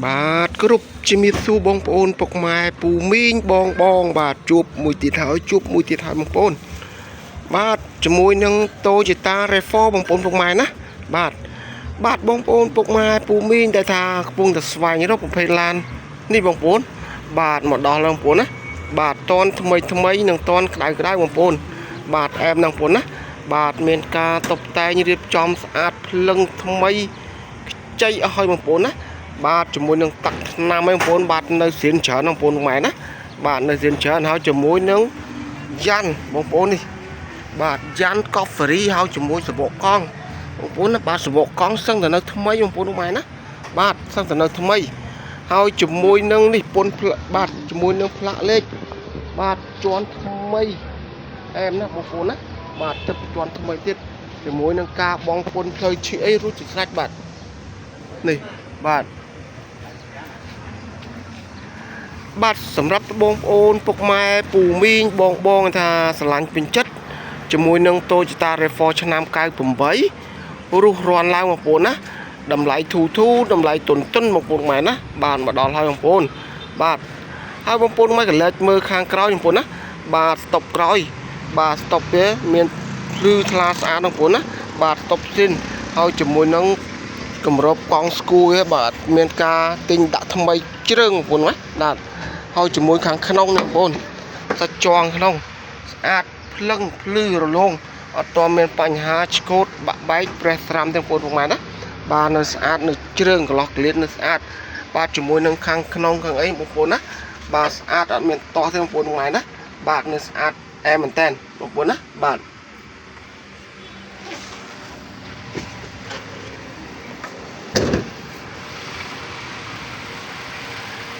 បាទគ្រប់ជំរាបសួរបងប្អូនពុកម៉ែពូមីងបងបងបាទជួបមួយទៀតហើយជួបមួយទៀតហើយបងប្អូនបាទជាមួយនឹង Toyota RAV4 បងប្អូនពុកម៉ែណាបាទបាទបងប្អូនពុកម៉ែពូមីងដែលថាកំពុងតែស្វែងរកប្រភេទឡាននេះបងប្អូនបាទមកដល់ហើយបងប្អូនណាបាទតនថ្មីថ្មីនិងតនក្តៅក្តៅបងប្អូនបាទអែមណាស់បងប្អូនណាបាទមានការតុបតែងរៀបចំស្អាតភ្លឹងថ្មីខ្ចីអស់ហើយបងប្អូនណា បាទជាមួយនឹងទឹកថ្នាំឯងបងប្អូនបាទនៅសៀនច្រើនបងប្អូនខ្មែរណាបាទនៅសៀនច្រើនហើយជាមួយនឹងយ៉ាន់បងប្អូននេះបាទយ៉ាន់កប់ហ្វេរីហើយជាមួយសបកកង់បងប្អូនណាបាទសបកកង់សឹងតែនៅថ្មីបងប្អូនខ្មែរណាបាទសឹងតែនៅថ្មីហើយជាមួយនឹងនេះពុនផ្លាកបាទជាមួយនឹងផ្លាកលេខបាទជាន់ថ្មីអែមណាបងប្អូនណាបាទទឹកជាន់ថ្មីទៀតជាមួយនឹងការបង់ពុនផ្លូវឈីអីរួចជាស្រេចបាទនេះបាទ បាទសម្រាប់បងប្អូនពុកម៉ែពូមីងបងបងថាស្រឡាញ់ពេញចិត្តជាមួយនឹង Toyota RAV4 ឆ្នាំ98រុះរាន់ឡើងបងប្អូនណាតម្លៃធូធូតម្លៃទុនទុនបងប្អូនម៉ែណាបានមកដល់ហើយបងប្អូនបាទហើយបងប្អូនមកកលែកមើលខាងក្រោយបងប្អូនណាបាទស្តុបក្រោយបាទស្តុបវាមានភ្លឺថ្លាស្អាតបងប្អូនណាបាទស្តុបស៊ីនហើយជាមួយនឹងគម្របកង់ស្គូវាបាទមានការទិញដាក់ថ្មីជ្រើងបងប្អូនណាបាទហើយជាមួយខាងក្នុងនេះបងប្អូនសាច់ជាងក្នុងស្អាតភ្លឹងភ្លឺរលោងអត់ទាន់មានបញ្ហាឆ្កូតបាក់បែកប្រេះស្រាំទាំងបងប្អូនពុកម៉ែណាបាទនៅស្អាតនៅជ្រើងកន្លោះកលៀតនៅស្អាតបាទជាមួយនឹងខាងក្នុងខាងអីបងប្អូនណាបាទស្អាតអត់មានតោះទេបងប្អូនពុកម៉ែណាបាទនៅស្អាតអែមែនតែនបងប្អូនណាបាទ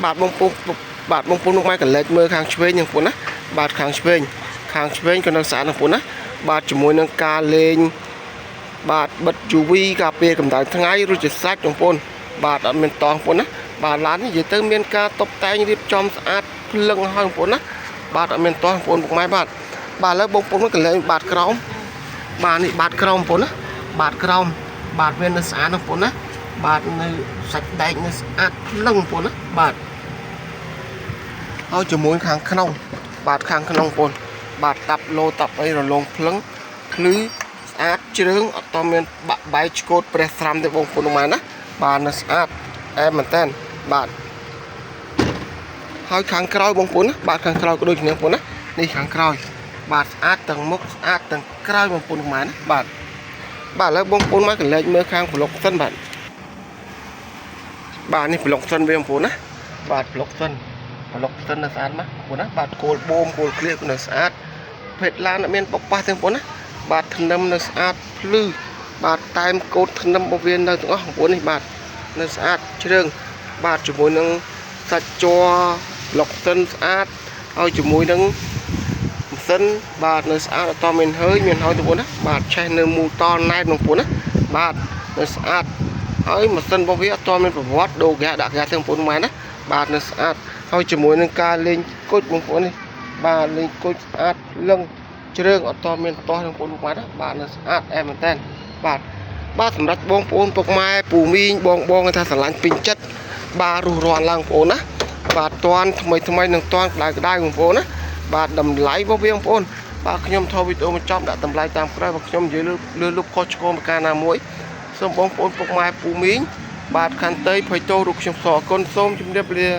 បាទបងប្អូនបាទបងប្អូនពុកម៉ែកលែកមើលខាងឆ្វេងបងប្អូនណាបាទខាងឆ្វេងខាងឆ្វេងក៏នៅស្អាតបងប្អូនណាបាទជាមួយនឹងការលេងបាទបិទ UV ការពារកម្ដៅថ្ងៃរួចជាស្រេចបងប្អូនបាទអត់មានតោះបងប្អូនណាបាទឡាននេះនិយាយទៅមានការតុបតែងរៀបចំស្អាតភ្លឹងហើយបងប្អូនណាបាទអត់មានតោះបងប្អូនពុកម៉ែបាទបាទឥឡូវបងប្អូនកលែងបាទក្រោមបាទនេះបាទក្រោមបងប្អូនណាបាទក្រោមបាទវានៅស្អាតបងប្អូនណាបាទនៅសាច់ដែកនៅស្អាតភ្លឹងបងប្អូនណាបាទហើយជាមួយខាងក្នុងបាទខាងក្នុងបងប្អូនបាទតាប់លោតាប់អីរលោងភ្លឹងភ្លឺស្អាតជ្រើងអត់តមានបាក់បែកឆ្កូតប្រេះស្រាំទេបងប្អូនម៉ែណាបាទនៅស្អាតអែមមែនតើបាទហើយខាងក្រោយបងប្អូនណាបាទខាងក្រោយក៏ដូចគ្នាបងប្អូនណានេះខាងក្រោយបាទស្អាតទាំងមុខស្អាតទាំងក្រោយបងប្អូនម៉ែណាបាទបាទឥឡូវបងប្អូនមកកលែកមើលខាងប្លុកសិនបាទបាទនេះប្លុកសិនវាបងប្អូនណាបាទប្លុកសិនប្លុកសិននៅស្អាតមកបងប្អូនណាបាទគោលបូមគោលក្លៀកនៅស្អាតភេទឡានអត់មានបុកប៉ះទេបងប្អូនណាបាទធ្នឹមនៅស្អាតភ្លឺបាទតែមកូតធ្នឹមរបស់វានៅទាំងអស់បងប្អូននេះបាទនៅស្អាតជ្រើងបាទជាមួយនឹងសាច់ជ័រប្លុកសិនស្អាតហើយជាមួយនឹងម៉ាស៊ីនបាទនៅស្អាតអត់តមានហើយមានហើយបងប្អូនណាបាទឆេះនៅមូតណែតបងប្អូនណាបាទនៅស្អាតហើយម៉ាស៊ីនរបស់វាអត់តមានប្រវត្តិដូរហ្គាដាក់ហ្គាទេបងប្អូនម៉ែណាបាទនៅស្អាតហើយជាមួយនឹងការលេងគុជបងប្អូននេះបាទលេងគុជស្អាតលឹងជ្រើងអត់តមានតោះបងប្អូនម៉ែណាបាទនៅស្អាតអែមមែនតើបាទបាទសម្រាប់បងប្អូនពុកម៉ែពូមីងបងបងថាស្រឡាញ់ពេញចិត្តបាទរុះរាន់ឡើងបងប្អូនណាបាទតន់ថ្មីថ្មីនឹងតន់ក្តៅក្តៅបងប្អូនណាបាទតម្លៃរបស់វាបងប្អូនបាទខ្ញុំថតវីដេអូមកចប់ដាក់តម្លៃតាមក្រោយបាទខ្ញុំនិយាយលើលុបខុសឆ្គងប្រការណាមួយសូមបងប្អូនពុកម៉ែពូមីងបាទខន្តីភ័យទោសរូបខ្ញុំសូមអរគុណសូមជម្រាបលា